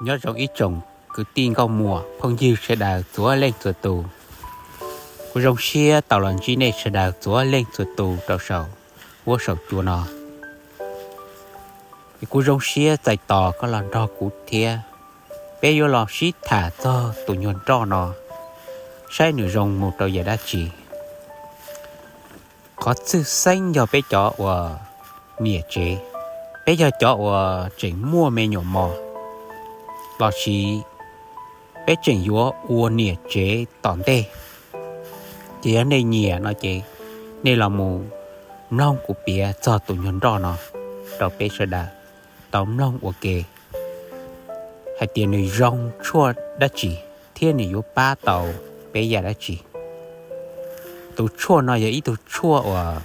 Nyob zoo ib tsoom kwv tij nkauj muam phooj ywg sawv daws txhua leej txhua tus. Kuv zoo siab tau los ntsib nej sawv daws txhua leej txhua tus rau saum huab saum cua no. Es kuv zoo siab txais tos koj los nrog kuv thiab. Peb yuav los sib tham txog tus nyuag nroj no, saib nws zoo mus rau yam dab tsi. Qhov txhwj xeeb yog peb cov uas niam tsev, peb yog cov uas tseem muaj me nyuam mos, lossis peb tseem yuav ua niam tsev tom ntej. Ces yog nej nyiam no ces nej los mus mloog kuv piav txog tus nyuag nroj no rau peb sawv daws tau mloog ua ke, hais tias nws zoo tshuaj dab tsi thiab nws yuav pab tau peb yam dab tsi. Tus tshuaj no yog ib tug tshuaj uas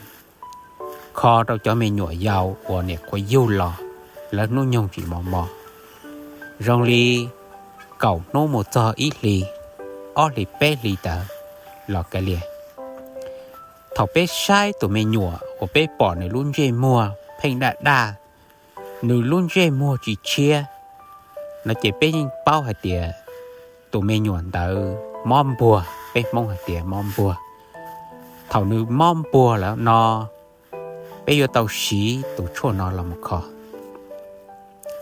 kho rau cov me nyuam yaus uas niam qhuav yug los, lawv hnub nyoog tsis mos mos, zoo li kaum hnub mus txog ib hlis, ob hlis peb hlis ntawd los kav liam. Thaum peb saib tus me nyuam uas peb pom nws lub ntsej muag pheej daj daj, nws lub ntsej muag tsis tshiab, no ces peb yeej paub hais tias tus me nyuam ntawd mob npuag, peb Hmoob hais tias mob npuag. Thaum nws mob npuag lawm no, peb yuav tau siv tus tshuaj no los mus kho.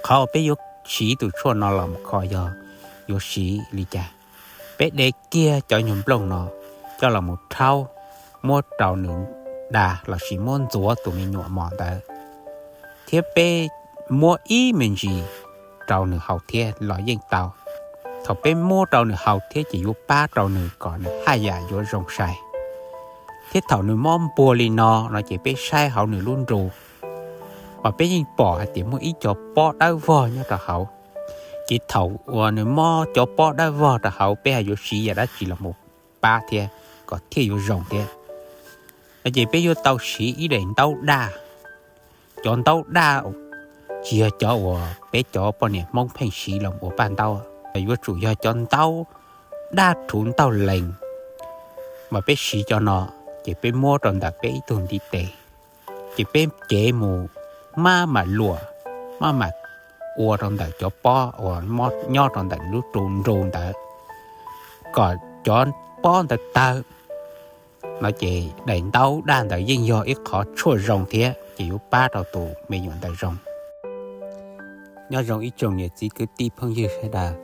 Qhov uas peb yuav siv tus tshuaj no los mus kho yog yuav siv li cas? Peb de kiag cov nyuag nplooj no coj los mus rhaub, muab rau nws da lossis muab ntxuav tus me nyuam mos ntawd, thiab peb muab ib me ntsis rau nws haus thiab los yeej tau. Thaum peb muab rau nws haus thiab ces yuav pab rau nws kom nws haj yam yuav zoo sai. Thiab thaum nws mob npuag li no no ces peb saib hauv nws lub nru, mas peb yeej pom hais tias muaj ib co pob dawb vog nyob rau hauv. Ces thaum uas nws mob cov pob dawb vog rau hauv, peb hais yuav siv yam dab tsi los mus pab thiab kom thiaj yuav zoo thiab? No ces peb yuav tau siv ib daim ntaub daj. Cov ntaub daj tsis yog cov uas peb cov poj niam Hmoob pheej siv los ua paj ntaub, yuav tsum yog cov ntaub daj rhuv ntaug lees, mas peb siv cov no, ces peb muab rau ntawm peb ib tug ntiv tes, ces peb cev mus maj mam luam, maj mam ua rau ntawm cov pob uas nyob rau ntawm lub nru ntawd, kom cov pob ntawd tawg. No ces daim ntaub daj ntawd yeej yog ib qhov tshuaj zoo thiab ces yuav pab rau tus me nyuam ntawd zoo. Nyob zoo ib tsoom niam txiv kwv tij phooj ywg sawv daws,